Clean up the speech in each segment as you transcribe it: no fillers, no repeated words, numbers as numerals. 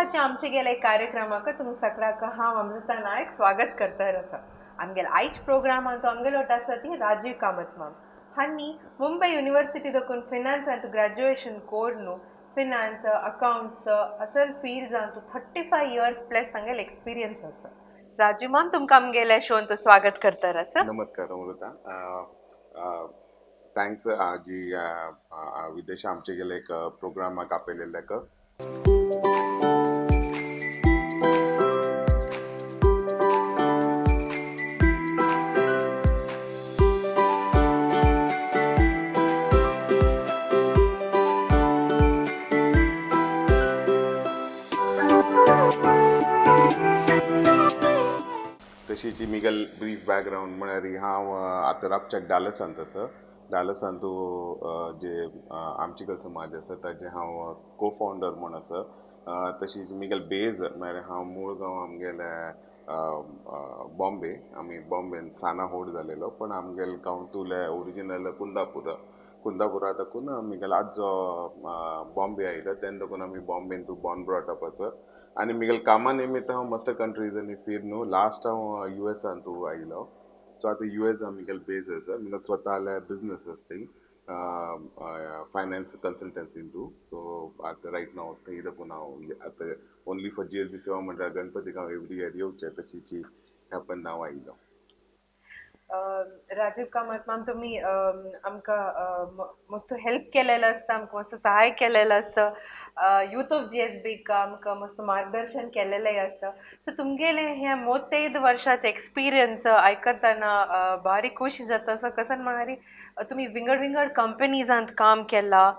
विदेशाचे आमचे गेले कार्यक्रमाक तुम सगळ्याक हांव अमृता नायक स्वागत करता आसा. आमगेले आयज प्रोग्रामान तो आमगेलो आसा ती राजीव कामत माम हांणी मुंबय युनिवर्सिटी दकून फिनान्स आनी ग्रॅज्युएशन कोर्नु फिनान्स अकाउंट्स असल फिल्ड्सांतू 35 इयर्स प्लस तांगेले एक्सपिरियन्स आसा. राजीव माम, तुमकां आमगेल्या शोन तो स्वागत करता आसा. नमस्कार अमृता, thanks जी विदेशा आमचे गेले एक प्रोग्रामाक आपयलेल्याक. तशीच मिगल ब्रीफ बॅकग्रावंड म्हळ्यार हांव आतां राबच्याक डालसांत आसा. डालसांत जे आमची समाज आसा ताजें हांव को फावंडर म्हूण आसा. तशीच मिगल बेज म्हळ्यार हांव मूळ गांव आमगेले बॉम्बे. आमी बॉम्बेन साना होड जालेलो, पण आमगेले गांवतुले ओरिजिनल कुंदापूर. कुंदापुरा दाखून मिगेलो आजो बॉम्बे आयलो, तेन्ना दाखून आमी बॉम्बेन तूं बॉर्न ब्रॉट अप आसा. आनी मिगेले कामा निमित्त हांव मस्त कंट्रीजांनी फिर न्हू, लास्ट हांव यू एसान तूं आयलो. सो आतां यू एस मिगेले बेज आसा. मिगेले स्वताले बिजनस आसा थंय, फायनान्स कन्सल्टन्सी तूं. सो आतां रायट नाव थंय दाखून हांव आतां ओन्ली फॉर जीएसबी सेवा मंडळ गणपतीक हांव एवरी इयर येवचें, तशीची ह्या पण हांव आयलो. राजीव कामत मॅम, तुम्ही आमकां मस्त हेल्प केलेलं आसा, आमकां मस्त सहाय केलेलं आसा, यूथ ऑफ जीएसबीक आमकां मस्त मार्गदर्शन केलेलें आसा. सो तुमगेलें हें 35 वर्साचें एक्सपिरियन्स आयकतना भारी खुशी जाता आसा. कसन म्हळ्यार तुमी विंगड विंगड कंपनीजांत काम केलां,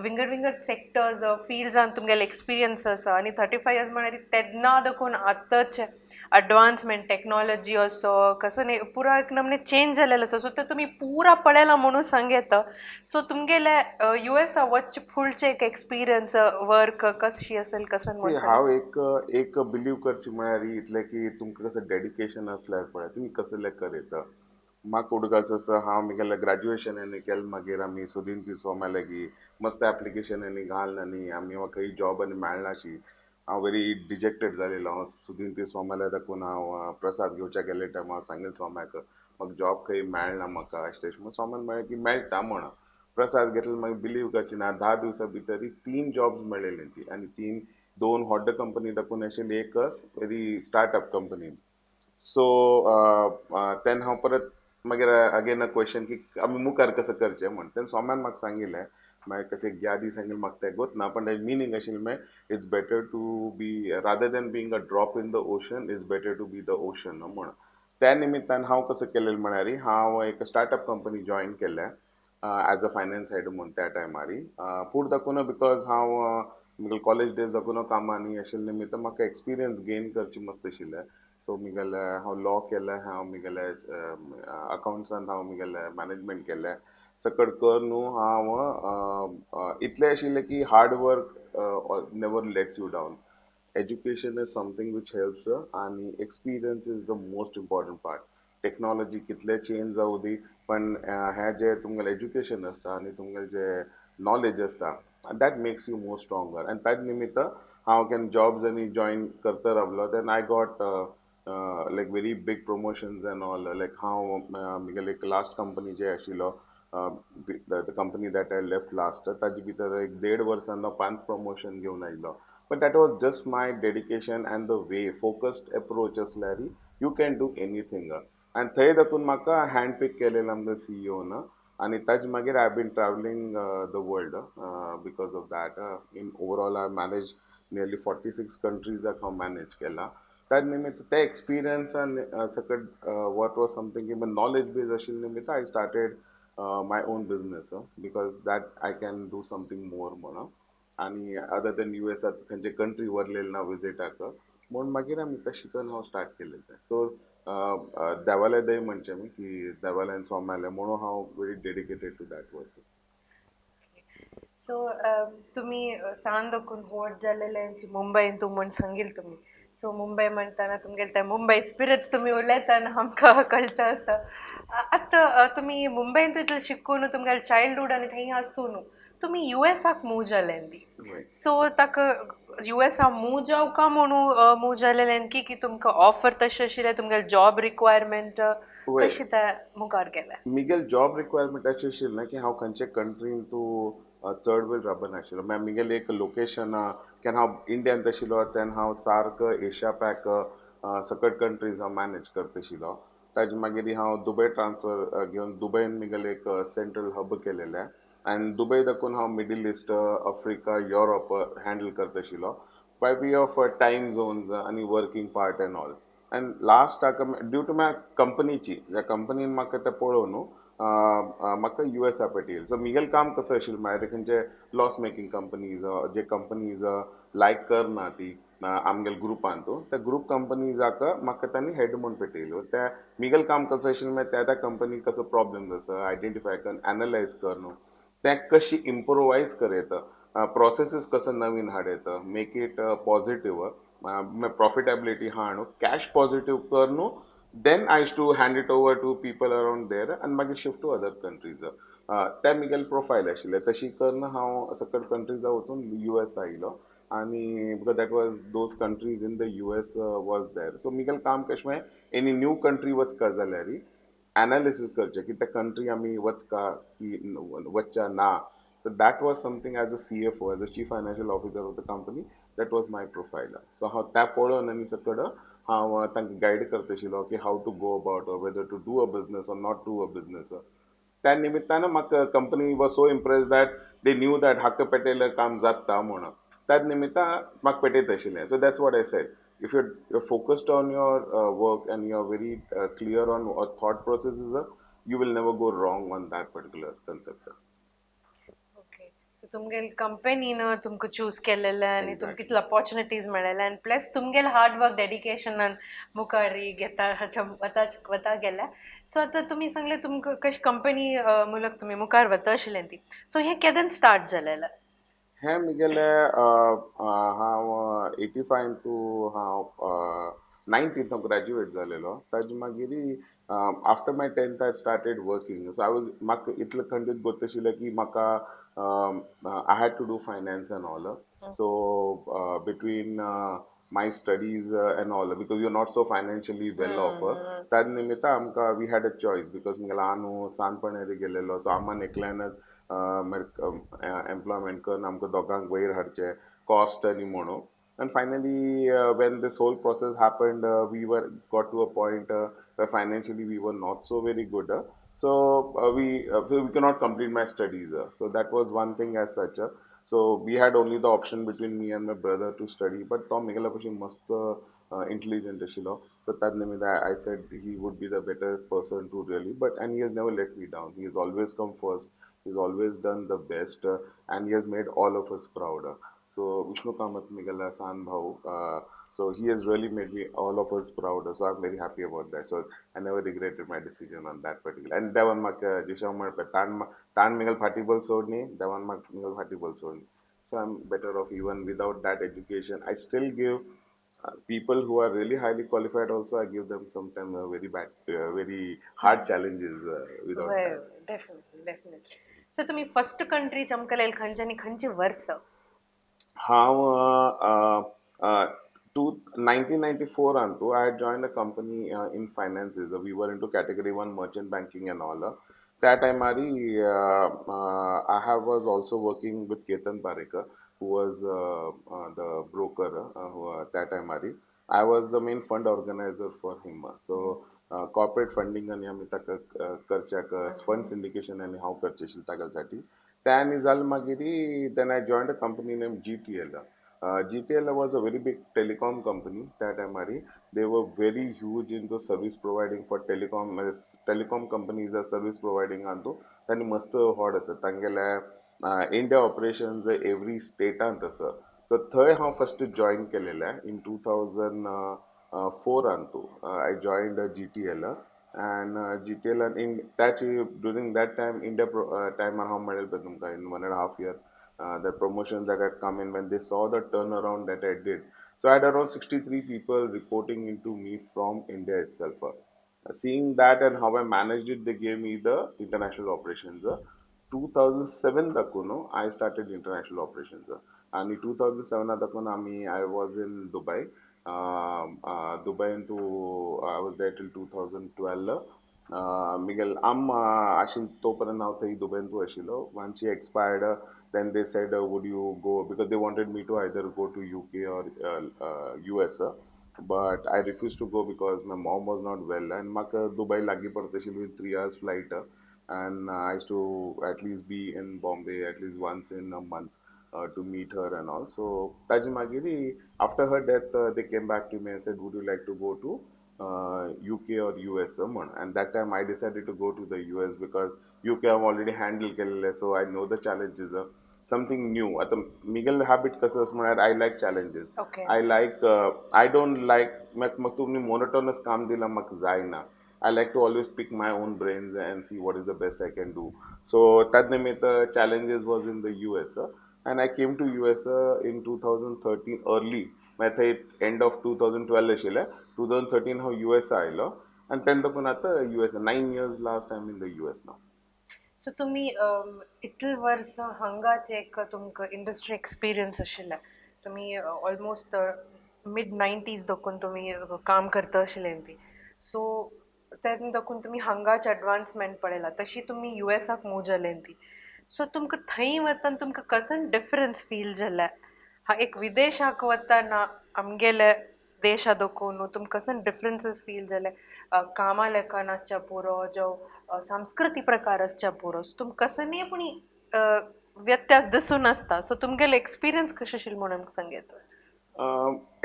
विंगड विंगड सेक्टर्स फिल्ड्सांत तुमगेलें एक्सपिरियन्स आसा. आनी 35 इयर्स म्हळ्यार तेन्ना दाखोवन आतांचे अडवान्समेंट टेक्नॉलॉजी असो कसं न्ही पुरा एक नमने चेंज जालेलो आसा. सो ते तुमी पुरा पळयलां म्हणून सांग येता. सो तुमगेले यू एस वच फुडचे एक एक्सपिरियन्स वर्क कशी असेल कसं See, हांव एक एक बिलीव करची म्हळ्यार इतलें की तुमकां कसं डेडिकेशन आसल्यार पळय तुमी कसलें करयता. म्हाका उडगास आसा, हांव म्हगेलें ग्रॅज्युएशन आनी केलें, मागीर आमी सुदीन सोमा लागीं मस्त एप्लिकेशन आनी घालून आनी आमी म्हाका खंय जॉब आनी मेळनाशी, हांव वेरी डिजेक्टेड जालेलो. हांव सुदीन सोमाल्या दाखून हांव प्रसाद घेवच्या गेले टायम हांव सांगलें सोम्याक, म्हाका जॉब खंय मेळना म्हाका अशें तशें. सोमान म्हळें की मेळटा म्हण. प्रसाद घेतलो, मागीर बिलीव करची ना, 10 दिवसां भितर 3 जॉब्स मेळ्ळेली ती, आनी 3 2 व्हडले कंपनी दाखून आशिल्ली, एकच वेरी स्टार्टअप कंपनी. सो तेन्ना हांव परत मागीर अगेन अ क्वेश्चन की आमी मुखार कसं करचें म्हण. तेन्ना सोम्यान म्हाका सांगिल्लें, मागीर कशें यादी सांगिल्लें म्हाका तें गोत ना, पण तेजें मिनींग आशिल्लें मागीर it's better to be rather than being a drop in the ocean, it's better to be the ocean म्हण. त्या निमित्तान हांव कसं केलेलें म्हळ्यार हांव एक स्टार्टअप कंपनी जॉयन केल्लें एज अ फायनान्स हेड म्हूण त्या टायमार. पूण दाखोवन because हांव म्हगेले कॉलेज डेज दाखोवन कामांनी आशिल्ले निमित्त म्हाका एक्सपिरियन्स गेन करची मस्त आशिल्लें. सो म्हगेलें हांव लॉ केलें, हांव म्हगेलें अकाउंट्सान हांव म्हगेलें मॅनेजमेंट केलें, सकट कर न्हू. हांव इतलें आशिल्लें की hard work never lets you down, education is something which helps, आनी experience is the most important part. Technology कितलें चेंज जावं दी, पण हें जें तुमगेलें एज्युकेशन आसता आनी तुमगेलें जें नॉलेज आसता, that makes you more stronger. आनी ताजे निमित्त हांव केन्ना जॉब्स आनी जॉयन करता रावलो, then I got like very big promotions and all. Like हांव म्हगेले एक लास्ट कंपनी जे आशिल्लो, the company that I left last, ताजे भितर एक 1.5 वर्सान हांव 5 प्रमोशन घेवन आयलो. But that was just my dedication and the way focused approach आसल्यार you can do anything. आनी थंय दाखून म्हाका हँड पीक केलेलें आमगे सीईओन, आनी ताजे मागीर I been travelling the world because of that. In overall I manage nearly 46 कंट्रीजाक हांव मॅनेज केलां. त्या निमित्त ते एक्सपिरियन्सान सकट what was something की नॉलेज बेज आशिल्ले निमित्त I started my own business because that I can do something more म्हणून. आनी अदर दॅन यू एसात खंयचे कंट्री व्हरलेले ना विजिटाक म्हूण मागीर आमी तशें करून हांव स्टार्ट केलें तें. सो देवालें दय म्हणचें आमी की देवाल्यान सोम्यालें म्हणून हांव very dedicated to that work. So तुम्ही सान दाखून व्हड जालेले मुंबयन तूं म्हण सांगील तुमी. सो मुंबय म्हणटाना तुमगेले ते मुंबय स्पिरिट्स तुमी उलयतना आमकां कळटा आसा. आतां तुमी मुंबयन इतलें शिकून तुमगेलें चायल्डहूड आनी थंय आसून तुमी यू एसाक मूव जाले ती, सो ताका युएसा मूव जावका म्हणून मूव जालेलें की की तुमकां ऑफर तशें आशिल्लें, तुमगेलें जॉब रिक्वायरमेंट कशें तें मुखार गेलें? मिगेल जॉब रिक्वायरमेंट अशें आशिल्लें की हांव खंयचे कंट्रीन तूं चड वेळ राबनाशिल्लो. म्हळ्यार मिगेल एक लोकेशन केन्ना हांव इंडियांत आशिल्लो तेन्ना हांव सार्क, एशिया पॅक सकट कंट्रीज हांव मॅनेज करता आशिल्लो. ताजे मागीर हांव दुबय ट्रान्सफर घेवन दुबयन मिगेल एक सेंट्रल हब केलेलें आनी दुबय दाखून हांव middle east, Africa, Europe handle करता आशिल्लो by way of time zones आनी working part and all. And लास्टाक ड्यू टू my कंपनीची, ज्या कंपनीन म्हाका तें पळोवन न्हू म्हाका युएसा पेटयली. सो मिगेल काम कसो आशिल्लें म्हळ्यार खंयचे लॉस मेकींग कंपनीज, जे कंपनीज लायक करना ती आमगेले ग्रुपान त्या ग्रूप कंपनीजाक म्हाका तांणी हेड म्हूण पेटयलो. त्या मिगेल काम कसो आशिल्लें म्हळ्यार त्या त्या कंपनीक कसो प्रॉब्लम्स आसा आयडेंटिफाय करून एनलायज कर न्हू तें कशी इम्प्रोवायज करयता, प्रोसेसीस कसो नवीन हाडयता, मेक it positive, profitability हाड न्हू, कॅश पॉझिटीव कर न्हू, then I used to hand it over to people around there आनी मागीर शिफ्ट टू अदर कंट्रीज. तें मिगेल प्रोफायल आशिल्लें. तशी करून हांव सकट कंट्रीजा वचून युएस आयलो आनी because that was those countries in the US was there. So Miguel काम कशें म्हळ्यार एनी न्यू कंट्री वचका जाल्यार एनालिसीस करचें की त्या कंट्री आमी वचका की वचच्या ना. So that was something as a CFO, as a chief financial officer of the company, that was my profile. So हांव त्या पळोवन आनी सकड हांव तांकां गायड करता आशिल्लो की how to go about, whether to do a business or not do a business. त्या निमित्तान म्हाका company was so impressed that they knew that हाका पेटयल्यार काम जाता म्हणून त्या निमित्तान म्हाका पेटयत आशिल्लें. So that's what I said, if you're focused on your work and you're very clear on what thought process is, you will never go wrong on that particular concept. Okay, so तुमगेले कंपनीन तुमकां choose केलेलें आनी तुमकां कितले opportunities मेळ्ळेले आनी plus तुमगेले hard work डेडिकेशनान मुखार घेता वता वता गेल्या. सो आतां तुमी सांगलें तुमकां कशें कंपनी मुलक तुमी मुखार वता आशिल्लें ती, सो हें केदन स्टार्ट जालेलें? हें म्हगेलें हांव 85 टू हांव 19th हांव ग्रॅज्युएट जालेलो. ताजे मागीर after my 10th I started working. So I was म्हाका इतलें खंडीत गोत आशिल्लें की म्हाका I had to do finance and all. So between my studies and all, because you are not so financially well off, त्या निमित्तान आमकां we had a choice because म्हगेलो आनू सानपणारी गेलेलो. सो आमान एकल्यानच एम्प्लॉयमेंट करून आमकां दोगांक वयर हाडचें कॉस्ट आनी म्हणून. And finally, when this whole process happened, we were got to a point where financially we were not so very good. So we cannot complete my studies. So that was one thing as such. So we had only the option between me and my brother to study, but तो म्हगेल्या भशेन मस्त intelligent आशिल्लो. So that निमित्त I said he would be the better person to really, but and he has never let me down. He has always come first. He's always done the best, and he has made all of us proud. So Vishnu Kamath म्हगेला सान भाऊ, so he has really made me all of us proud. So I'm very happy about that. So I never regretted my decision on that particular. And देवान म्हाका जशें हांव म्हणपा ताण ताण म्हगेले फाटी बल सोडनी, देवान म्हाका म्हगेले फाटी बल सोडनी. So I'm better off even without that education. I still give people who are really highly qualified also, I give them sometimes very bad, very hard challenges without that. Definitely definitely. So तुमी first country चमकलेल खंयचे आनी खंयचे वर्स? हांव two 1994 अंतु I had joined a company in finances. We were into category one merchant banking and all. त्या टायमारी I have was also working with Ketan Parekh, who was the broker त्या टायमारी. I was the main fund organizer for him. So corporate funding आनी आमी ताका करच्याक fund syndication आनी हांव करचें आशिल्लें ताका. त्या आनी जालें मागीर then I joined a company named GTL. GTL was a very big telecom company त्या टायमारी. They were very huge into service providing for telecom, telecom companies service providing Antu तांणी मस्त व्हड आसा तांगेले इंडिया ऑपरेशन्स एवरी स्टेटांत आसा. सो थंय हांव first join केलेलें in 2004 Antu I joined GTL and GTL in त्याची ड्युरींग that time India टायमार हांव म्हणलें पळय तुमकां in one and half year the promotions that had come in when they saw the turnaround that I did. So I had around 63 people reporting into me from India itself. Seeing that and how I managed it, they gave me the international operations. 2007 दाखून I started international operations. आनी 2007 दाखून आमी I was in Dubai. दुबयन to I was there till 2012. Miguel आम आशिल्लो तो पर्यंत हांव थंय दुबयन तूं आशिल्लो. Once she expired, then they said, would you go, because they wanted me to either go to UK or US, but I refused to go because my mom was not well and म्हाका Dubai लागीं पडता आशिल्ली with 3 hours flight, and I used to at least be in Bombay at least once in a month to meet her and all. So ताजे मागीर after her death, they came back to me and said, would you like to go to UK or US म्हण. And that time I decided to go to the US because UK हांव already handle केलेलें, so I know the challenges. Something new. आतां Miguel habit कसो आसा म्हळ्यार I like challenges. I like I don't like म्हाका तुमी monotonous काम दिलां म्हाका जायना. I like to always pick my own brains and see what is the best I can do. So that निमित्त challenges was in the US, and I came to US in 2013 early. म्हळ्यार थंय end of 2012 आशिल्लें. 2013 हांव US आयलो आनी तेन्ना दाखून आतां US 9 years last I am in the US now. So तुमी इतले वर्स हांगाच एक तुमकां इंडस्ट्री एक्सपिरियन्स आशिल्लें. तुमी ऑलमोस्ट मिड नायन्टीज दाखून तुमी काम करता आशिल्लें ती. सो तेन्ना दाखून तुमी हांगाच एडवान्समेंट पळयला, तशी तुमी you एसाक मूव जाले ती. सो तुमकां थंय वतना तुमकां कसन डिफरन्स फील जालें? हा एक विदेशाक वतना आमगेले देशा दाखोवन तुमकां कसन डिफरन्सीस फील जाले? कामा लेखान आसच्या पुरो, जावं सांस्कृतीक प्रकार आसच्या पुरो, सो तुमकां कसनीय पूण व्यत्यास दिसून आसता. सो तुमगेले एक्सपिरियन्स कशें आशिल्लें म्हणून आमकां सांगयात.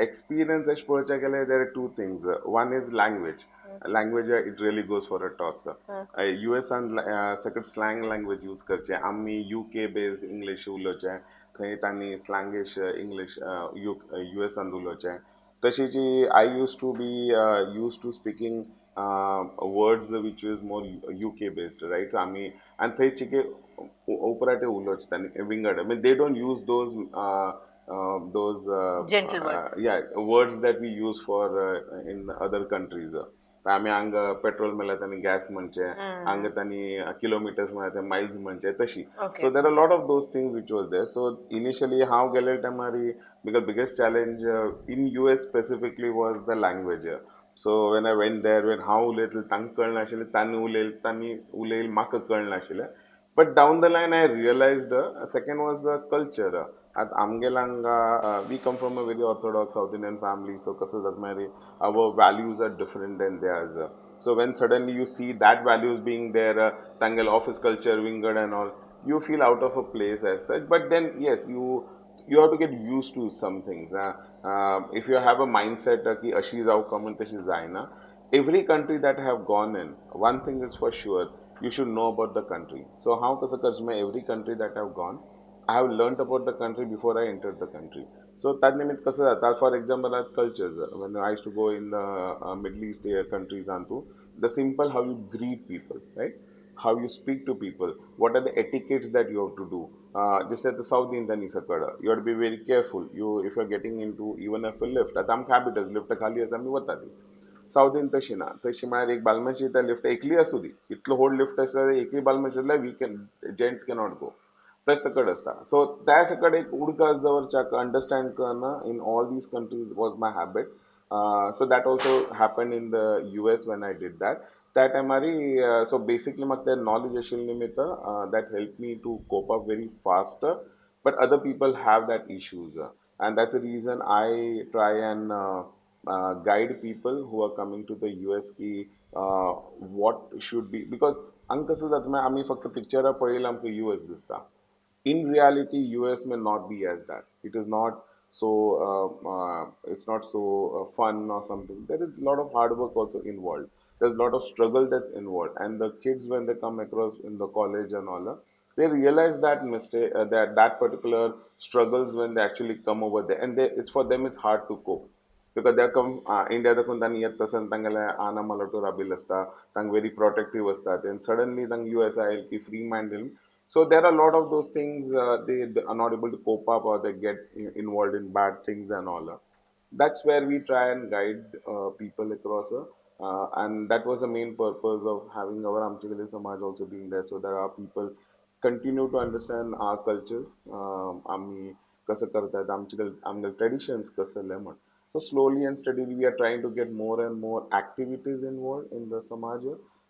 एक्सपिरियन्स अशें पळोवचें गेल्यार there are two things. One is language. Language, it really goes for a toss. युएसान सकट स्लँग लँग्वेज यूज करचें, आमी युके बेस्ड इंग्लीश उलोवचें, थंय तांणी स्लँगेश इंग्लीश you युएसान उलोवचें. तशी जी I used to be used to speaking words which is more UK based, right? आमी आनी थंय चिके उपराटे उलोवचें तांणी विंगड, mean, they don't use those gentle words. Yeah, words that we use for in other countries. आमी हांगा पेट्रोल म्हणल्यार तांणी गॅस म्हणचे, हांगा तांणी किलोमिटर्स म्हणल्यार ते मायल्स म्हणचे तशी. So there are lot of those things which was there. So initially हांव गेले टायमार because biggest challenge in US specifically was the language. So when I went there, when हांव उलयतलें तांकां कळनाशिल्लें, तांणी उलयलें तांणी उलयलें म्हाका कळनाशिल्लें. But down the line I realized. Second was the culture. आतां आमगेल्या हांगा we come from a very orthodox South Indian family, so कसं जाता मागीर our values are different than theirs. So when suddenly you see that values being there, तांगेले office culture विंगड and all, you feel out of a place as such. But then yes, you have to get used to some things. If you have a mindset की अशी जावं का म्हूण तशी जायना. Every country that I have gone in, one thing is for sure, you should know about the country. So हांव कसं करचें, every country that I have gone, I have learnt about the country before I entered the country. So त्या निमित्त कसं जाता, for example cultures, when I used to go in the Middle East countries तूं, the simple how you greet people, right? How you speak to people, what are the etiquettes that you have to do. जशें आतां सावथ Indian सकड you have to be very careful you if you are getting into even if a lift. आतां आमकां habit आसा, lift खाली आसा आमी वता ती. सावथ इंडियन तशी ना. तशी म्हळ्यार एक बालमनशी त्या लिफ्ट एकली आसूं दी, इतलो व्हड लिफ्ट आसल्यार एकली बालमनशी जाल्यार we can gents cannot go. तशें सकट आसता. सो त्या सकट एक उडकास दवरच्याक अंडरस्टँड करना in all these countries was my habit. So that also happen in the US when I did that. त्या टायमारी सो बेसिकली म्हाका तें नॉलेज आशिल्लें निमित्त that help me to cope up very fast, but other people have that issues, and that's the reason I try and guide people who are coming to the US की what should be, because हांगा कसं जाता मागीर आमी फक्त पिक्चरां पळयले आमकां US दिसता. In reality US may not be as that. It is not so it's not so fun or something. There is a lot of hard work also involved. There's a lot of struggle that's involved, and the kids, when they come across in the college and all, they realize that mistake, that particular struggles when they actually come over there, and they it's for them it's hard to cope because they come India दाखून तांणी येता तसं तांगेले आना मलटो राबिल्ले आसता, तांकां very protective आसता, and suddenly तांकां US आयल की free mind. So there are a lot of those things, they are not able to cope up or they get involved in bad things and all. That's where we try and guide people across, and that was the main purpose of having our Aamche Samaj also being there, so that our people continue to understand our cultures. आमी कसं करतात आमचे आमगे traditions कसले म्हण. So slowly and steadily we are trying to get more and more activities involved in the samaj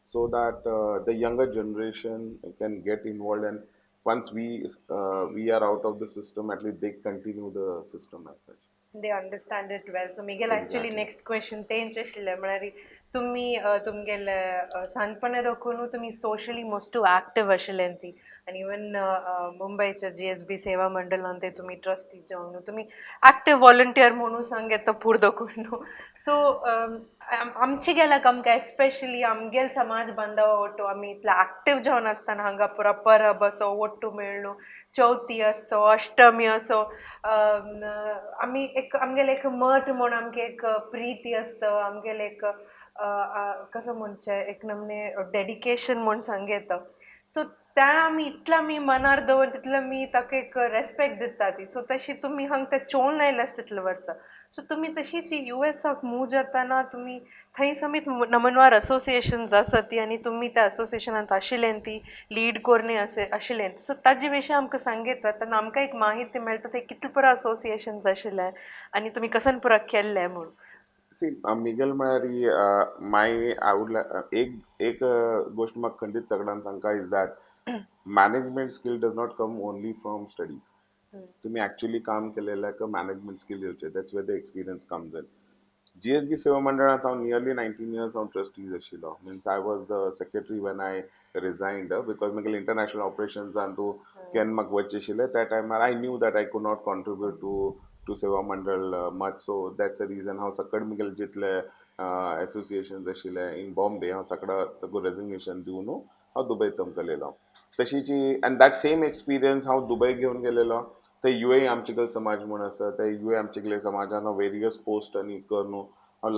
so that the younger generation can get involved, and once we are out of the system, at least they continue the system as such. They understand it well. So Miguel, actually next question तेंच आशिल्लें म्हळ्यार तुमी तुमगेले सानपणा दाखोवन तुमी socially most active आशिल्ले ती आनी even मुंबयच्या जीएसबी सेवा मंडळान ते तुमी ट्रस्टी जावन तुमी एक्टिव व्हॉलंटियर म्हणून सांग येता फूड दाखोवन. सो आमचे गेल्याक आमकां एस्पेशली आमगेल समाज बांधवा ओट्टू आमी इतले एक्टिव जावन आसतना हांगा पुरो परब असो ओट्टू मेळ्ळू, चवथी असो, अष्टमी असो, आमी एक आमगेले एक मठ म्हूण आमगे एक प्रिती आसता, आमगेले एक कसं म्हणचें एक नमने डेडिकेशन म्हूण सांग येता. सो त्या आमी इतले आमी मनार दवर तितले आमी ताका एक रेस्पेक्ट दिता ती. सो तशी तुमी हांगा ते चोवन आयले आसता तितले वर्सां. सो तुमी तशीच युएसाक मूव जाताना तुमी थंय समीत नमनवार असोसिएशन्स आसा ती आनी तुमी त्या असोसिएशनांत आशिल्ले ती लीड कोरणे असे आशिल्ले. सो ताजे विशीं आमकां सांगयता तेन्ना आमकां एक माहिती मेळटा ते कितले पुरो असोसिएशन्स आशिल्ले आनी तुमी कसन पुरो केल्ले म्हूण. सी, मिगेल म्हळ्यार my I would एक एक गोश्ट म्हाका खंडीत सगळ्यांक सांगता is that management skill does not come only from studies. तुम्ही ॲक्च्युली काम केलेलं मॅनेजमेंट स्किल येवचे, that's where the experience comes in. GSB सेवा मंडळांत हांव नियरली 19 इयर्स हांव ट्रस्टीज आशिल्लो, means I was the secretary when I resigned because म्हगेले international ऑपरेशन्सान तूं केन्ना म्हाका वचचें आशिल्लें त्या टायमार I knew that I could not contribute to Seva Mandal much, so that's a reason हांव सकट म्हगेले जितले एसोसिएशन्स आशिल्ले इन बॉम्बे हांव सगळं ताका रेजिग्नेशन दिवन हांव दुबय चमकलेलो. तशीची अँड that same experience हांव दुबय घेवन गेलेलो. ते युए आमचेकडे समाज म्हूण आसा, ते युए आमचेकडे समाजान हांव वेरियस पोस्ट आनी करून हांव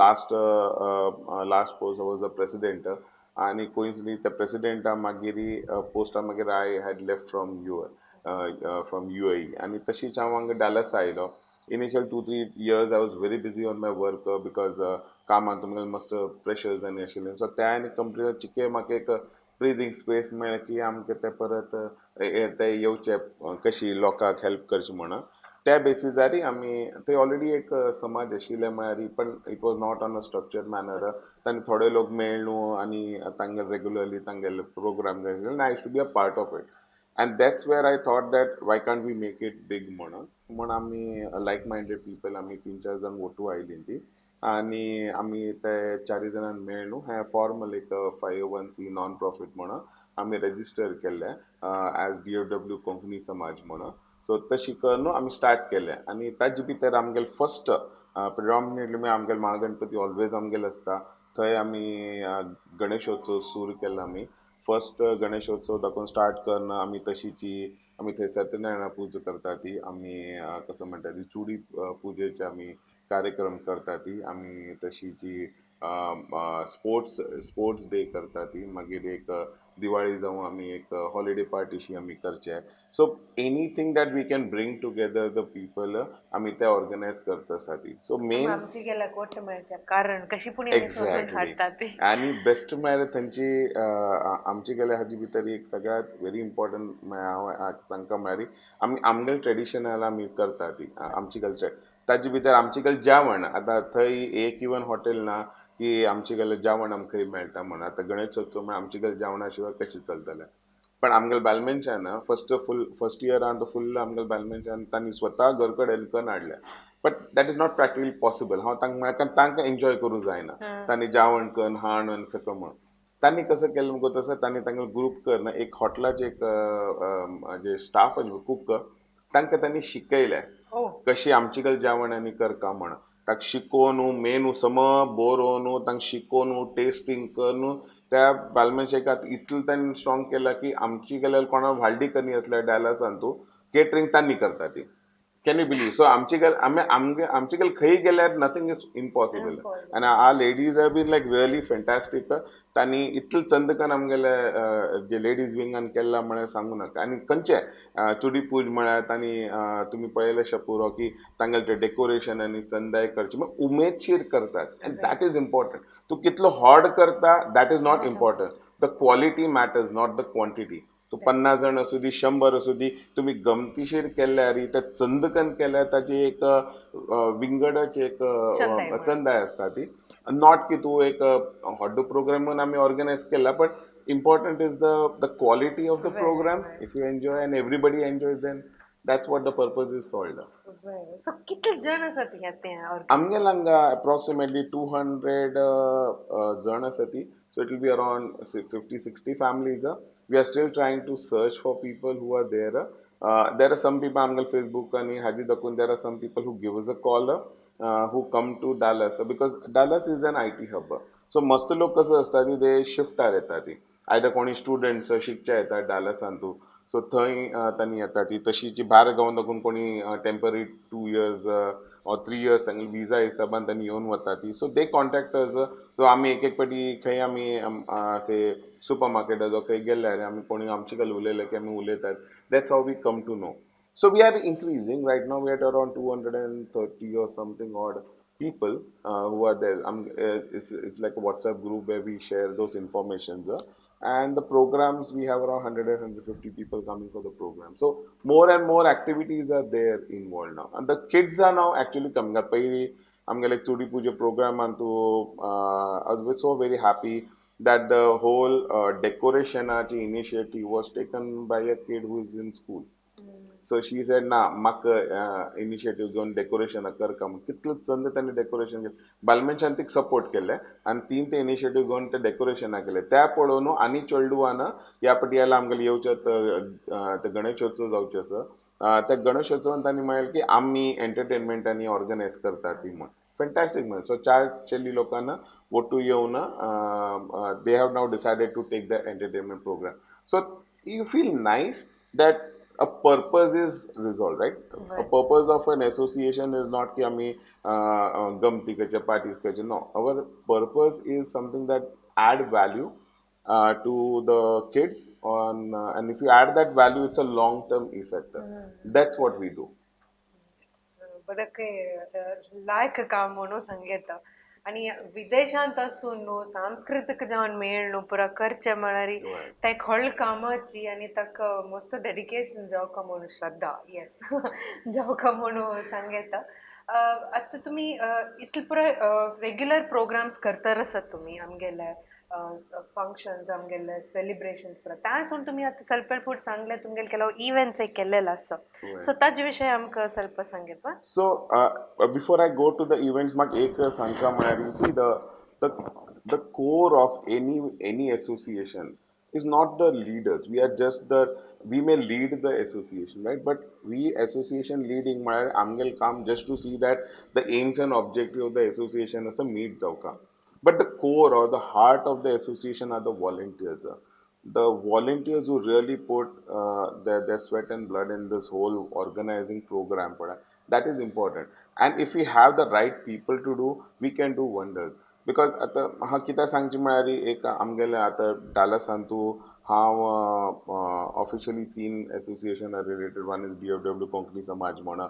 last post was a president आनी कोइन्सिडंटली त्या प्रेसिडेंटा मागीर पोस्टा मागीर I had left from UAE आनी तशीच हांव हांगा डॅलस आयलो. Initial 2-3 years I was very busy on my work because कामाक तुमकां मस्त प्रेशर्स आनी आशिल्लें. सो त्या आनी कंप्लीट चिके म्हाका एक ब्रिदींग स्पेस मेळ्ळें की आमकां तें परत ते येवचे कशी लोकांक हेल्प करची म्हणून. त्या बेसिसारी आमी थंय ऑलरेडी एक समाज आशिल्ले म्हळ्यार, पण it was not on a structure manner. तांणी थोडे लोक मेळ्ळू आनी तांगेले रेगुलरली तांगेले प्रोग्राम जाय. I to be a part of it and that's where I thought that Y can't we make it big म्हणून म्हूण आमी लायक मायंडेड पिपल आमी तीन चार जाण ओटू आयली ती आनी आमी ते चारूय जाणां मेळ्ळू हें फॉर्मल एक 501(c) non profit म्हणून आमी रेजिस्टर केल्लें एज डीएफडब्ल्यू कोंकणी समाज म्हणून. सो तशी करून आमी स्टार्ट केलें आनी ताजे भितर आमगेले फर्स्ट प्रिडॉमिनेटली आमगेले महागणपती ऑलवेज आमगेले आसता. थंय आमी गणेशोत्सव सुरू केलो. आमी फर्स्ट गणेशोत्सव दाखोवन स्टार्ट करून आमी तशीची आमी थंय सत्यनारायणा पुजा करता ती, आमी कसं म्हणटा ती चुडी पुजेचे आमी कार्यक्रम करता ती, आमी तशीची स्पोर्ट्स डे करता ती, मागीर एक दिवाळी जावं आमी एक हॉलिडे पार्टीशी आमी करचे. So anything that we can bring together the people आमी ते ऑर्गनायज करता आसा ती. सो मेन आमची गेल्याक ओट्ट मेळचे कारण कशी पूण आमी सोदून हाडटा ती. आनी बेस्ट म्हळ्यार थंयची आमचे गेल्या हाजी भितर एक सगळ्यात व्हेरी इम्पॉर्टंट हांव तांकां म्हळ्यार आमी आमगेले ट्रेडिशनल आमी करता ती आमची कल्चर. ताजे भितर आमचे कडेन जेवण आतां थंय एक इवन हॉटेल ना की आमचे कडेन जेवण आमकां मेळटा म्हणून. आतां गणेशोत्सव म्हळ्यार आमचे कडेन जेवणा शिवाय कशें चलतलें? पण आमगेले बालमेनशान फर्स्ट फूल फर्स्ट इयरान फुल्ल आमगेले बालमेनशान तांणी स्वता घर कडेन करून हाडलें, but that is not practically possible. हांव तांकां म्हळ्यार कारण तांकां एन्जॉय करूं जायना तांणी जेवण करून हाण आनी सगळं म्हणून. तांणी कसं केलें मुगो तसं तांणी तांगेलो ग्रूप करून एक हॉटेलाचे एक जे स्टाफ कूक तांकां तांणी शिकयलें कशी आमचे कडेन जेवण आनी करका म्हण. ताका शिकोवन मेनू सम बरोवन तांकां शिकोवन टेस्टींग करून त्या बालमेनशेक आतां इतलें तांणी स्ट्रॉंग केलां की आमची गेल्यार कोणा व्हाळडी कनी आसल्यार डॅलसान तूं केटरींग तांणी करता ती. Can you believe? सो आमचे कडेन आमी आमगे आमचे कडेन खंय गेल्यार nothing is impossible. And our ladies have been like really fantastic. तांणी इतलें चंदकन आमगेले जे लेडीज विंगान केल्ला म्हळ्यार सांगू नाका. आनी खंयचे चुडी पूज म्हळ्यार तांणी तुमी पळयलें पुरो की तांगेलें तें डेकोरेशन आनी चंदाय करचें उमेदशीर करतात and that is important. तूं कितलो हॉड करता that is not important, the quality matters, not the quantity. तूं 50 जाण आसूं दी, 100 आसूं दी, तुमी गमतीशीर केल्यार ते चंदकन केल्यार ताची एक विंगडच एक चंदाय आसता ती. Not की तूं एक हॉड्डो प्रोग्राम म्हणून आमी ऑर्गनायज केला, but important is the quality of the program. If you enjoy and everybody enjoys, then that's what the purpose is solved. So कितले जण आसात ह्या ते? आमगेले हांगा अप्रॉक्सिमेटली 200 जण आसा ती. So it will be around 50-60 families. We are still trying to search for people who are there. There are some people आमगेले फेसबूक आनी हाजी दाखोवन there are some people who give us a call, who come to Dallas, because Dallas is an IT hub. So मस्त लोक कसो आसता ती ते शिफ्टार येता ती, आयदर कोणी स्टुडंट्स शिकच्या येता डालसान तूं, सो थंय तांणी येता ती. तशी जी भायर गावन दाखोवन कोणी temporary 2 years or 3 years तांगेले विजा हिसाबान तांणी येवन वता ती. सो दे कॉन्टॅक्ट अस. सो आमी एक एक पाटी खंय आमी असे सुपर मार्केटार जावं खंय गेल्ले आनी आमी कोणी आमचे कडेन उलयले की आमी उलयतात. That's how we come to know. So we are increasing. Right now we are around 230 or something odd people who are there. It's like a WhatsApp group where we share those informations. And the programs, we have around 100 and 150 people coming for the program. So more and more activities are there involved now. And the kids are now actually coming up. पयलीं आमगेले चुडी पुजा program antu, I was so very happy that the whole decoration initiative was taken by a kid who is in school. So she said, ना म्हाका initiative घेवन decoration करका म्हूण. कितलें चंद तांणी डेकोरेशन केलें. बालमेनशान तिका सपोर्ट केलें आनी तीन ते इनिशिएटीव घेवन ते डेकोरेशनां केलें. त्या पळोवन आनी चेडवान ह्या पाटी यायला आमगेले येवचे ते गणेशोत्सव जावचे आसा, त्या गणेशोत्सवान तांणी म्हणलें की आमी एंटरटेनमेंट आनी ऑर्गनायज करता ती म्हूण. फॅन्टॅस्टीक म्हण. सो 4 चेली लोकांना ಒಟ್ಟು येवन they have now decided to take the entertainment program. So you feel nice that a purpose is resolved, right? A purpose of an association is not ki ami gamti karche, parties karche. No, our purpose is something that add value to the kids on, and if you add that value, it's a long term effect. That's what we do. बदके लायक काम म्हणून सांगता. आनी विदेशांत आसून न्हू सांस्कृतीक जावन मेळ न्हू पुरा करचें म्हळ्यार तें एक व्हडलें कामाची आनी ताका मस्त डेडिकेशन जावका म्हणून श्रद्धा येस जावका म्हणून सांगता. आतां तुमी इतले पुराय रेग्युलर प्रोग्राम्स करतर आसात तुमी आमगेले फंक्शन्स आमगेले सेलिब्रेशन्स पुरा त्या तुमी आतां ಸ್ವಲ್ಪ फुट सांगलें तुमगेले ಕೆಲವು इव्हेंट्स केल्लेले आसा, सो ताजे विशय आमकां ಸ್ವಲ್ಪ सांगता. So before I go to the events, म्हाका एक सांगता म्हळ्यार see the core of any association is not the leaders. We are just the, we may lead the association, right? But we association leading म्हळ्यार आमगेलें काम just to see that the aims and objective of the association असं meet जावका. But the core or the heart of the association are the volunteers. The volunteers who really put their sweat and blood in this whole organizing program, that is important. And if we have the right people to do, we can do wonders. Because आतां म्हाका कितें सांगचें म्हळ्यार एक आमगेलें आतां डालसान तूं हांव officially 3 association are related. One is DFW Konkani Samaj म्हणा,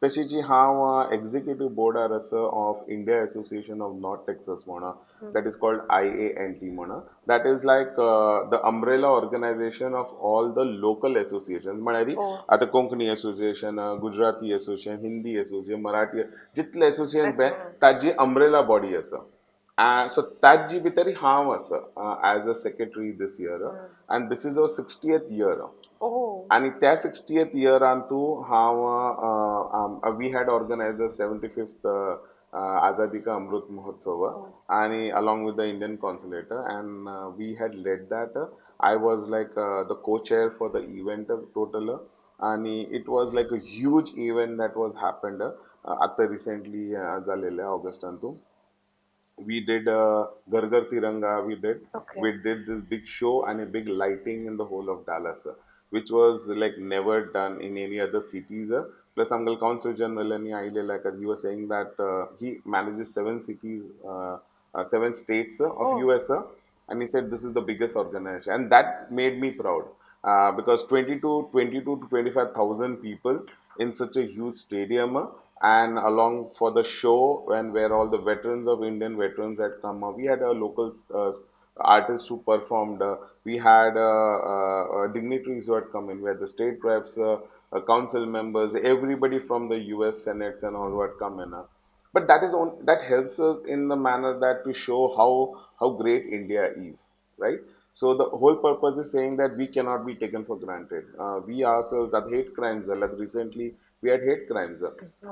तशीच हांव एक्झिक्युटीव बोर्डार आसा of India Association of North Texas म्हणा, that is called IANT म्हणा. That is like the umbrella organization of all the local association. म्हळ्यार आतां Konkani association, Gujarati association, Hindi association, Marathi, जितले association पळय ताजी अम्ब्रेला बॉडी आसा. So ताजी भितर हांव आसा as a secretary this year, and this is our 60th year. आनी त्या 60th इयरान तूं हांव we had organize the 75th Azadi ka Amrit Mahotsav आनी along with the Indian consulate, and we had led that. I was like the co-chair for the event total, आनी it was like a huge event that was happened. आतां recently जालेलें Augustan तूं we did Ghar Ghar Tiranga, we did. We did this big show and a big lighting in the whole of Dallas, which was like never done in any other cities. Plus आमगेले Consul General आनी आयलेले, he was saying that he manages 7 cities, 7 states of US, and he said this is the biggest organization, and that made me proud because 22 to 25,000 people in such a huge stadium, and along for the show, and where all the veterans of Indian veterans had come. We had a local artists who performed. We had dignitaries who had come in. We had the state reps, council members, everybody from the US Senates and all who had come in. But that is on, that helps us in the manner that to show how great India is, right? So the whole purpose is saying that we cannot be taken for granted. We ourselves that hate crimes, like recently we had hate crimes.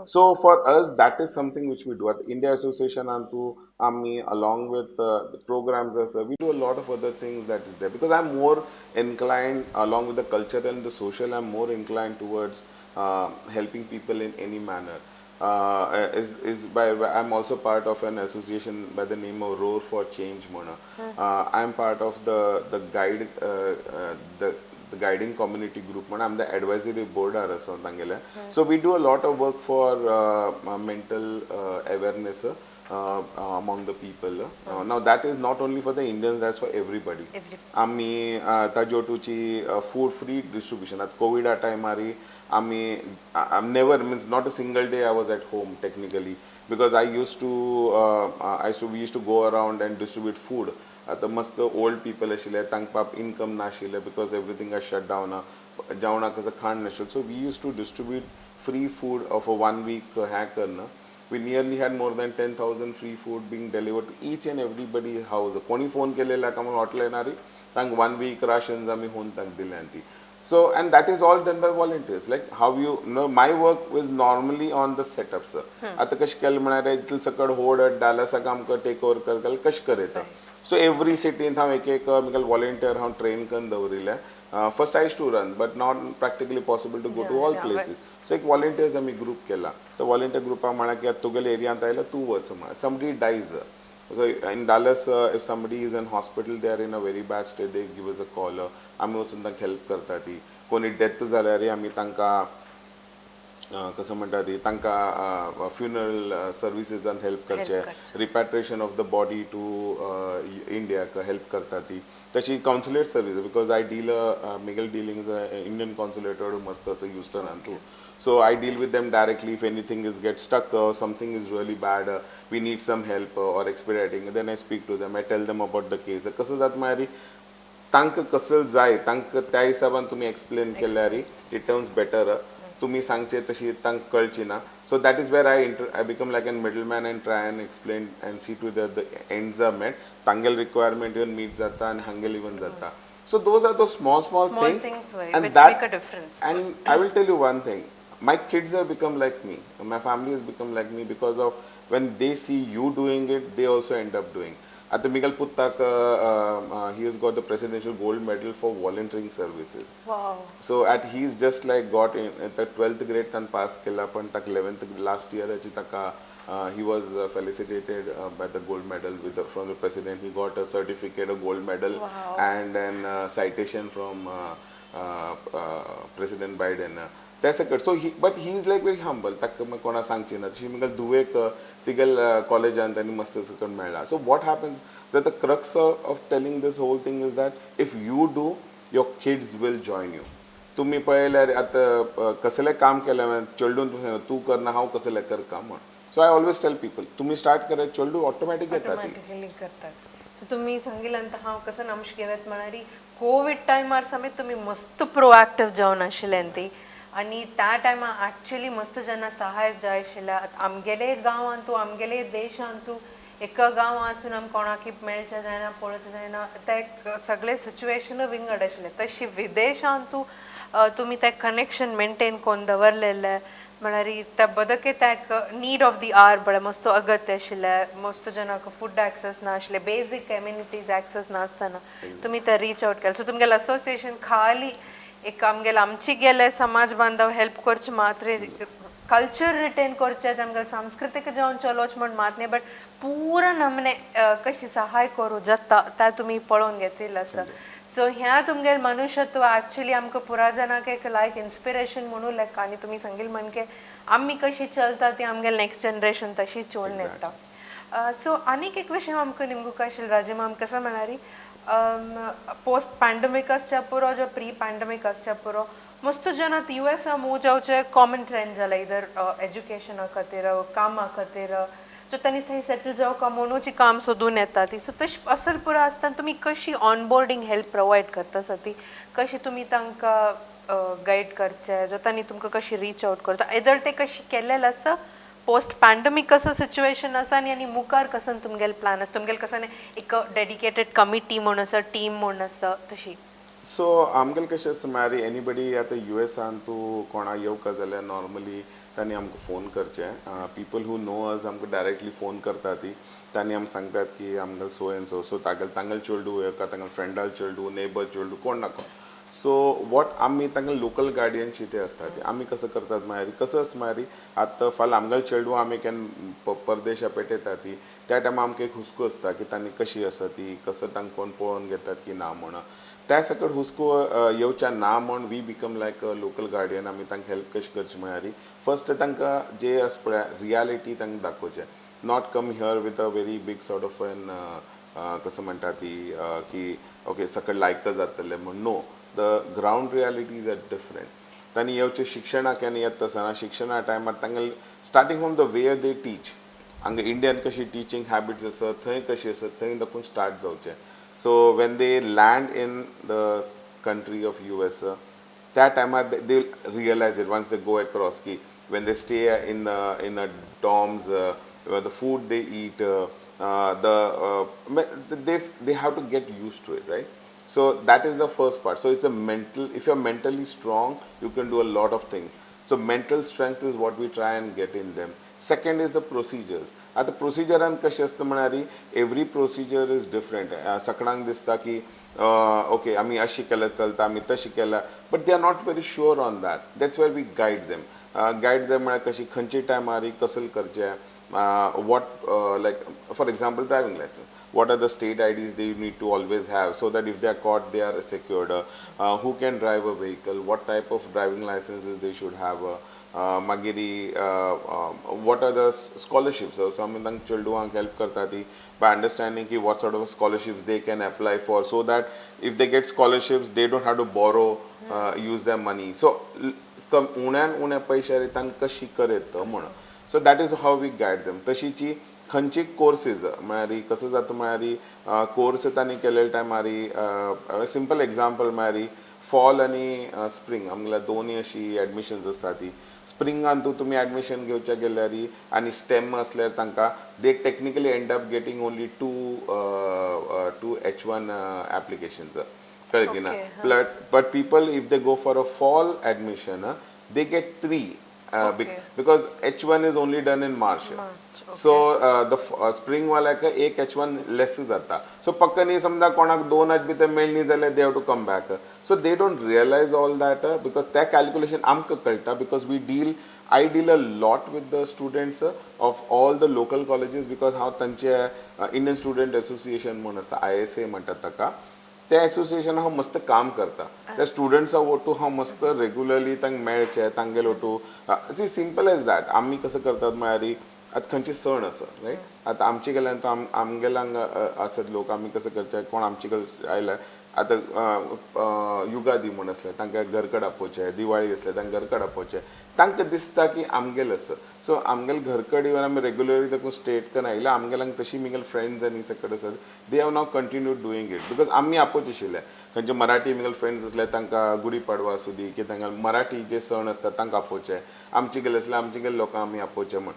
So for us, that is something which we do at India Association Antu, Ami, along with the programs, as we do a lot of other things that is there, because I'm more inclined, along with the culture and the social, I'm more inclined towards helping people in any manner. I'm also part of an association by the name of Roar for Change, Mona. I'm part of the guiding community group. Mona. I'm the advisory board. So we do a lot of work for mental awareness among the people. Now that is not only for the Indians, that's for everybody. आमी ताजोटूची food free distribution at Covid टायमारी आमी I'm never, means not a single day I was at home technically, because I used to we used to go around and distribute food. आतां मस्त old people आशिल्ले, तांकां income नाशिल्लें because everything is shut down, जेवणाक कसं खाण नाशिल्लें. So we used to distribute free food of a 1 week हें करना. We nearly had more than 10,000 free food being delivered to each and everybody house. कोणी फोन केलेला का म्हणून हॉटलायनारी तांकां 1 week rations आमी होवन तांकां दिल्यान ती. So, and that is all done by volunteers. Like how you know, my work was normally on the setup, sir. आतां कशें केलें म्हळ्यार इतलें सकट होड डालसाक आमकां टेक ओवर कर कशें करयता. सो एवरी सिटींत हांव एक एक म्हगेले वॉलंटियर हांव ट्रेन करून दवरिल्ले. First I used to run, but not practically possible to go to all places. So एक वॉलंटियर्स आमी ग्रूप केला. तो वॉलंटियर ग्रुपाक म्हळ्यार की आतां तुगेले एरियांत आयलो तूं वच म्हळ्यार. Somebody dies. So in Dallas, if somebody is in hospital, they are in a very bad state, they give us a call. आमी वचून तांकां हेल्प करता ती. कोणी डेथ जाल्यार आमी तांकां कसं म्हणटा ती तांकां फ्युनरल सर्विसीसान हेल्प करचे, repatriation of the body to इंडियाक हेल्प करता ती. तशी consulate service, because I deal म्हगेले डिलिंग्स इंडियन कॉन्सुलेट मस्त आसा ह्युस्टनांतू. So I deal with them directly. If anything is get stuck, something is really bad, we need some help or expediting, then I speak to them, I tell them about the case. कसं जाता म्हळ्यार तांकां कसं जाय तांकां त्या हिसाबान तुमी explain केल्यार it turns better. तुमी सांगचे तशी तांकां कळची ना. So that is where I become like an middle man and try and explain and see to the ends are met. तांगेले रिक्वायरमेंट इवन मीट जाता आनी हांगेले इवन जाता. So those are those small small things and which make a difference. And I will tell you one thing, my kids have become like me, my family has become like me, because of when they see you doing it, they also end up doing. At the Miguel Puttak, he has got the presidential gold medal for volunteering services. Wow. So at he's just like got in at the 12th grade tan pass kela, pan tak 11th last year achi taka he was felicitated by the gold medal with the, from the president. He got a certificate, a gold medal. Wow. And then citation from President Biden. That's a good. So he, but he is like very humble. ताका कोणा सांगची ना. तशी म्हगेले धुवेक तिगेल कॉलेजान तांणी मस्त सकट मेळ्ळा. So what happens, that the crux of telling this whole thing is that if you do, your kids will join you. तुमी पळयल्यार आतां कसलें काम केलें चेडून तूं करना हांव कसलें कर काम म्हण. So I always tell people, तुमी स्टार्ट करात, चेडूं ऑटोमॅटीक येता ती. ऑटोमॅटिकली करतात. सो तुमी सांगिल्ल्यान हांव कसं नमश घेवत म्हळ्यार कोवीड टायमार समेत तुमी मस्त प्रोएक्टीव जावन आशिल्लें ती. आनी त्या टायमार एक्चुअली मस्त जेन्ना सहाय जाय आशिल्लें. आमगेले गांवांत तूं आमगेले देशांत तूं एका गांवां आसून आमकां कोणाक मेळचें जायना पळोवचें जायना, ते सगळें सिच्युएशनूय विंगड आशिल्लें. तशी विदेशांत तूं तुमी तें कनेक्शन मेनटेन करून दवरलेलें म्हळ्यार त्या बदके त्या एक नीड ऑफ the our बरें मस्त अगत्य आशिल्लें. मस्त जनाक फूड एक्सेस नाशिल्लें, बेजीक एम्युनिटीज एक्सेस नासतना तुमी तें रीच आवट केलें. सो तुमगेलें असोसिएशन खाली एक आमगेले आमची गेले समाज बांधव हेल्प करचे मात्र कल्चर रिटेन करचे, आमगेले सांस्कृतीक जावन चलोवचें म्हण मात न्ही, बट पुरा नमने कशी सहाय करूं जाता त्या तुमी पळोवन घेतिल्लें आसा. सो ह्या तुमगेले मनुष्यत्व एक्चुअली आमकां पुरा जाणांक एक लायक इन्स्पिरेशन म्हणून लेख. आनी तुमी सांगिल्लें म्हणके आमी कशी चलता ती आमगेले नेक्स्ट जनरेशन तशी चोवन येता. सो आनीक एक विशय आमकां निमगूक आशिल्लो राजीमाम, कसो म्हळ्यार पोस्ट पॅन्डेमीक आसच्या पुरो, जो प्री पॅन्डेमीक आसच्या पुरो, मस्त जनात युएसा मूव जावचे कॉमन ट्रेंड जाला, इधर एज्युकेशना खातीर, कामा खातीर, सो तांणी थंय सेटल जावका म्हणून काम सोदून येता ती. सो तशी असल पुरो आसतना तुमी कशी ऑनबोर्डींग हेल्प प्रोवायड करता आसा ती, कशी तुमी तांकां गायड करचे, जो तांणी तुमकां कशी रीच आवट करता, एदर ते कशी केल्लें आसा पोस्ट पॅन्डमीक कसो सिच्युएशन आसा आनी आनी मुखार कसो तुमगेले प्लान आसा, तुमगेले कसो एक डेडिकेटेड कमिटी म्हूण आसा, टीम म्हूण आसा तशी? सो आमगेले कशें आसता म्हळ्यार एनीबडी आतां युएसान तूं कोणा येवका जाल्यार नॉर्मली तांणी आमकां फोन करचें. पीपल who know अस आमकां डायरेक्टली फोन करता ती. तांणी आमकां सांगतात की आमगेले सो एंड सो, सो तागेले तांगेले चेडूं येवका, तांगेले फ्रेंडाले चेडूं, नेबर चेडूं, कोण ना कोण. सो what आमी तांकां लोकल गार्डियनशी ते आसता ती आमी कसो करतात म्हळ्यार कसो आसता म्हळ्यार आतां फाल्यां आमगेले चेडूं आमी केन्ना परदेशा पेटयता ती, त्या टायमार आमकां एक हुस्को आसता की तांणी कशी आसा ती, कसो तांकां कोण पळोवन घेतात की ना म्हणून. त्या सकट हुस्को येवच्या ना म्हण we become like a local guardian. आमी तांकां हेल्प कशी करची म्हळ्यार फर्स्ट तांकां जे आसा पळय रियालिटी तांकां दाखोवचें, not come here with a very big sort of an कसं म्हणटा ती की ओके सकट लायक जातलें म्हण. No, the ground realities are different. तांणी येवचें शिक्षणाक केन्ना येता आसतना शिक्षणा टायमार तांकां starting from the way they teach, हांगा इंडियन कशी टिचींग हॅबिट्स आसा, थंय कशी आसा, थंय दाखून स्टार्ट जावचें. So when they land in the country of US, त्या टायमार they realize it once they go across की when they stay in a dorms, the food they eat, they have to get used to it, right? So that is the first part. So it's a mental, if you're mentally strong, you can do a lot of things. So mental strength is what we try and get in them. Second is the procedures. आतां प्रोसिजरान कशें आसता म्हळ्यार every procedure is different. सगळ्यांक दिसता की okay आमी अशी केल्यार चलता, आमी तशी केल्यार, but they are not very sure on that. That's why we guide them. Guide them म्हळ्यार कशी खंयचे टायमार कसल करचें, what, like for example driving license, what are the state IDs they need to always have so that if they are caught they are secured, who can drive a vehicle, what type of driving licenses they should have, मागीर what are the scholarships. So आमी तांकां चेडवांक help करता ती by understanding की what sort of scholarships they can apply for, so that if they get scholarships they don't have to borrow, use their money. So कम उण्यान उण्या पयशांनी तांकां कशी करयत म्हणून. So that is how we guide them. तशीची खंयची courses म्हळ्यार कसो जाता म्हळ्यार कोर्स तांणी केलेले टायमार, सिंपल एग्जाम्पल म्हळ्यार फॉल आनी स्प्रींग आमगेल्या दोनूय अशी एडमिशन्स आसता ती. स्प्रिंगान तूं तुमी एडमिशन घेवच्या गेल्यार आनी स्टेम आसल्यार तांकां they technically end up getting only two H-1 applications, कळ्ळें की ना? But people, if they go for a fall admission, they get three because H-1 is only done in March. March. So the spring वाल्याक एक H-1 less जाता. So पक्क न्ही, समजा कोणाक दोन बी ते मेळ्ळी जाल्यार they have to come back. So they don't realize all that, because त्या कॅल्क्युलेशन आमकां कळटा because we deal I deal a lot with the students of all the local colleges, because हांव तांचे इंडियन स्टुडंट एसोसिएशन म्हूण आसता, ISA म्हणटात ताका, त्या एसोसिएशन हांव मस्त काम करता. त्या स्टुडंट्सा ओटू हांव मस्त रेगुलरली तांकां मेळचें, तांगेले ओटू. C, simple as that. आमी कसं करतात म्हळ्यार आतां खंयचे सण आसा, रायट? आतां आमचे गेल्यान तो आमगेल्या हांगा आसत लोक, आमी कसं करचे, कोण आमचे कडेन आयले आतां युगादी म्हूण आसलें तांकां घरकड आपोवचें, दिवाळी आसलें तांकां घरकड आपोवचें. तांकां दिसता की आमगेलें आसा. सो आमगेले घरकड इवन आमी रेगुलरली तातूंत स्टेट कन्न आयल्या. आमगेले तशी मिगेले फ्रेंड्स आनी सकट आसात, they have now continue doing it because आमी आपोवचे आशिल्ले. खंयचे मराठी मिगेले फ्रेंड्स आसले तांकां गुडी पाडवा आसूं दी की तांकां मराठी जे सण आसता तांकां आपोवचे, आमचे गेले आसले आमचे गेले लोकांक आमी आपोवचे म्हण.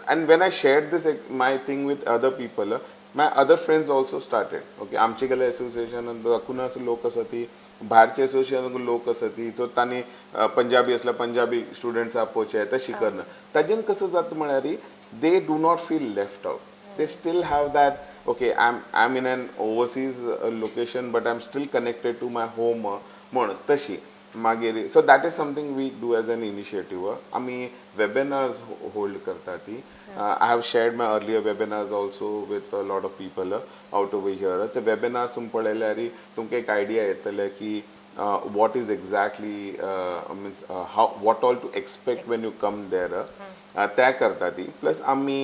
And when I share this my thing with other people, my other friends also started. Okay, आमचे गेले एसोसिएशन दाखून लोक आसा ती, भायरचे एसोसिएशन लोक आसा ती, सो तांणी पंजाबी आसल्यार पंजाबी स्टुडंट्स आपोवचे, तशी करना. ताजेन कसं जाता म्हळ्यार they do not feel left out. They still have that, okay, I am in an overseas location but I am still connected to my home म्हण तशी. मागीर so that is something we do as an initiative. आमी webinars hold करता ती. I have shared my earlier webinars also with lot of people out over here. ते webinars तुमी पळयल्यार तुमकां एक आयडिया येतले की What is exactly means how what all to expect when you come there, त्या करता ती. प्लस आमी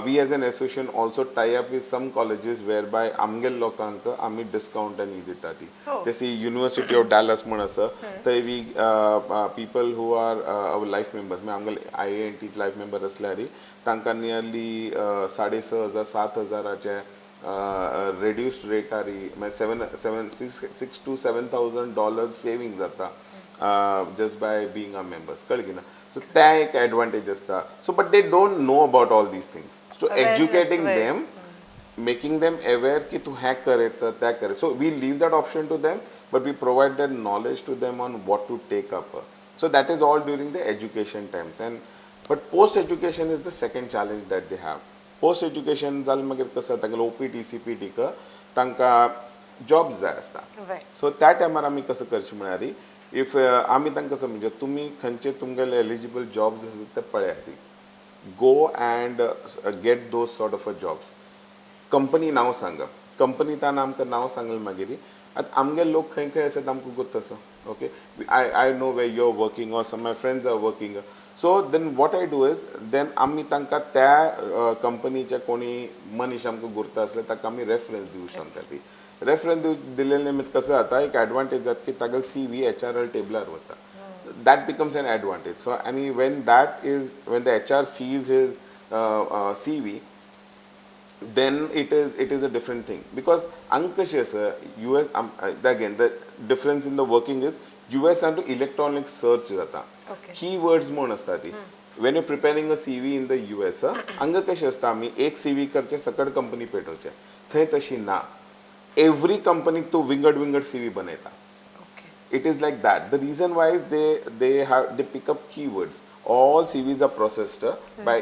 we as an association also tie up with some colleges whereby आमगेले लोकांक आमी डिस्कावंटांनी दिता ती. जशी युनिवर्सिटी ऑफ डॅलस म्हण आसा, थंय we people who are our life members, म्हणजे आमगेले आयएएनटी लायफ मेंबर असल्यार तांकां नियरली 6,500 7,000चे रेड्युस्ड रेटार, म्हणजे seven seven six $6,000 to $7,000 saving जाता just by being a members. कळ्ळें की ना? सो त्या एक एडवांटेज आसता. So but they don't know about all these things, so Awareness, educating right. them, making them aware की तूं हें कर तर तें कर. So we leave that option to them, but we provide that knowledge to them on what to take up. So that is all during the education times, and but post education is the second challenge that they have. Post education जालें मागीर कसं तांगेले OPT CPT तांकां jobs जाय आसता. So त्या टायमार आमी कसं करचें म्हळ्यार, if आमी तांकां कसं म्हणजे तुमी खंयचे तुमगेले एलिजिबल जॉब्स आसात ते पळयात, go and get those sort of a jobs. Company नांव सांगा, कंपनी तान आमकां नांव सांगलें मागीर आतां आमगे लोक खंय खंय आसात आमकां गोत्त आसा. Okay, I know where you are working or some my friends are working. So then what I do is then आमी तांकां त्या कंपनीच्या कोणी मनीस आमकां गुरता आसले ताका आमी रेफरन्स दिवं शकता. ती रेफरन्स दिलेले निमित्त कसं जाता, एक एडवांटेज जाता की तागेलो सीवी एचआर टेबलार वता. That becomes an advantage. So and when that is when the HR sees his CV, then it is a different thing, because हांगा कशें आसा US, again the difference in the working is US आनी electronic search जाता. Keywords म्हूण आसता ती when you preparing a CV in the US. हांगा कशें आसता, आमी एक सीवी करचे, सकट कंपनी पेटोवचे. थंय तशी ना, एवरी कंपनीक तूं विंगड विंगड CV बनयता. It is like that. The reason why is they pick up keywords. All CVs are processed by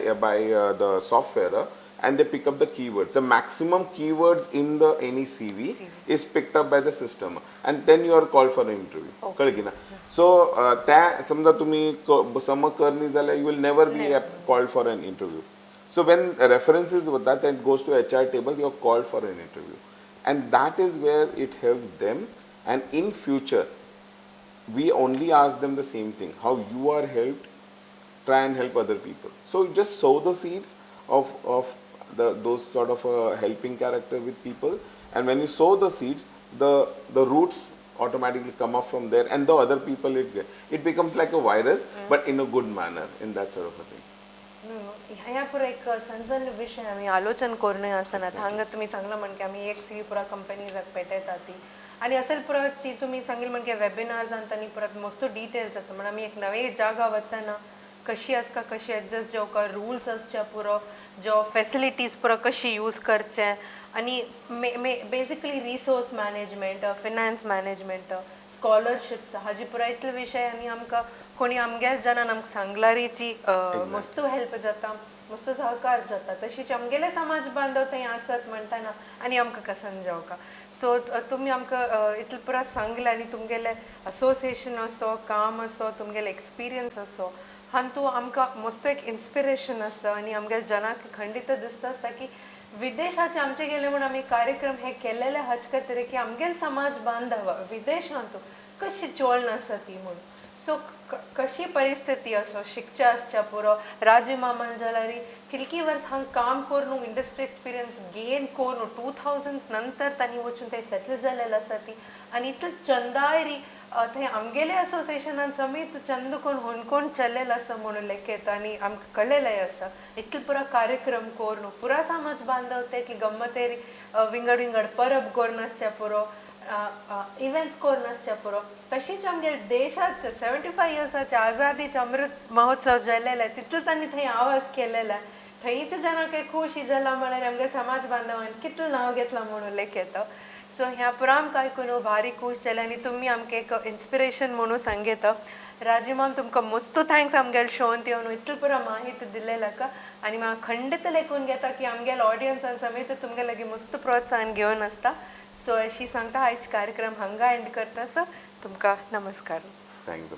the software, and they pick up the keywords. The maximum keywords in the any CV, CV. Is picked up by the system, and then you are called for an interview. कळ्ळें की ना? So त्या समजा तुम्ही सम करनी जाल्यार you will never be called for an interview. So when references वता, that goes to HR table, you are called for an interview, and that is where it helps them. And in future we only ask them the same thing: how you are helped, try and help other people. So you just sow the seeds of the those sort of a helping character with people, and when you sow the seeds, the roots automatically come up from there, and the other people, it becomes like a virus, but in a good manner, in that sort of a thing. ह्या पुरा एक सण विषय आमी आलोचन करूनय आसना. हांगा तुमी सांगला म्हण की आमी एक सी पुरा कंपनीजाक पेटयता ती आनी असेल परत तुमी सांगील म्हण की वेबिनार्सान तांणी परत मस्त डिटेल्स जाता म्हण आमी एक नवे जागा वतना कशी आसता, कशी एडजस्ट जावका, रुल्स आसचे पुरो, जो फेसिलिटीज पुरो कशी यूज करचे आनी may basically resource management, finance management, scholarships हाजी पुराय इतले विशय आनी आमकां कोणी आमगेल्या जाणान आमकां सांगलारीची मस्त हेल्प जाता, मस्त सहकार जाता. तशीच आमगेले समाज बांधव थंय आसत म्हणटाना आनी आमकां कसन जावका. सो तुमी आमकां इतलें पुराय सांगलें आनी तुमगेलें असोसिएशन असो काम असो तुमगेले एक्सपिरियन्स असो हातूंत आमकां मस्त एक इन्स्पिरेशन आसा आनी आमगेल्या जनाक खंडीत दिसता आसता की विदेशाचे आमचे गेले म्हूण आमी कार्यक्रम हे केलेले हाचे खातीर की आमगेले समाज बांधव विदेशांत कशी चोळण आसा ती म्हूण. सो कशी परिस्थिती असो शिकचे आसच्या पुरो राजी मामान जाल्यार कितकी वर्स हांगा काम करून इंडस्ट्री एक्सपिरियन्स गेन करून 2000 नंतर तांणी वचून ते सेटल जालेले आसा ती आनी इतले चंदायरी थंय आमगेले असोसिएशनान समेत चंद कोण हुनकोण चल्लेलो आसा म्हणून लेखेत आनी आमकां कळ्ळेलें आसा. इतले पुरा कार्यक्रम करून पुरा समाज बांधव ते इतली गम्मतेरी विंगड विंगड परब करून आसच्या पुरो, इव्हेंट्स करून आसच्या पुरो. तशीच आमगे देशाचे 75 इयर्साचे आझादीचे अमृत महोत्सव जालेले तितलो तांणी थंय आवाज केलेला, थंयच्या जनाक खुशी जाला म्हळ्यार आमगे समाज बांधवान कितलो नांव घेतला म्हणून लेखेत. सो ह्या पुरा आमकां आयकून भारी खूश जालें आनी तुमी आमकां एक इन्स्पिरेशन म्हणून सांगयता. राजी माम, तुमकां मस्त thanks आमगेले शोन येवन इतलो पुरा माहिती दिलेला आनी म्हाका खंडीत लेखून घेता की आमगेले ऑडियन्सान समेत तुमगे लागीं मस्त प्रोत्साहन घेवन आसता. सो अशी सांगता आयज कार्यक्रम हांगा एंड करता. सो तुमकां नमस्कार. Thanks.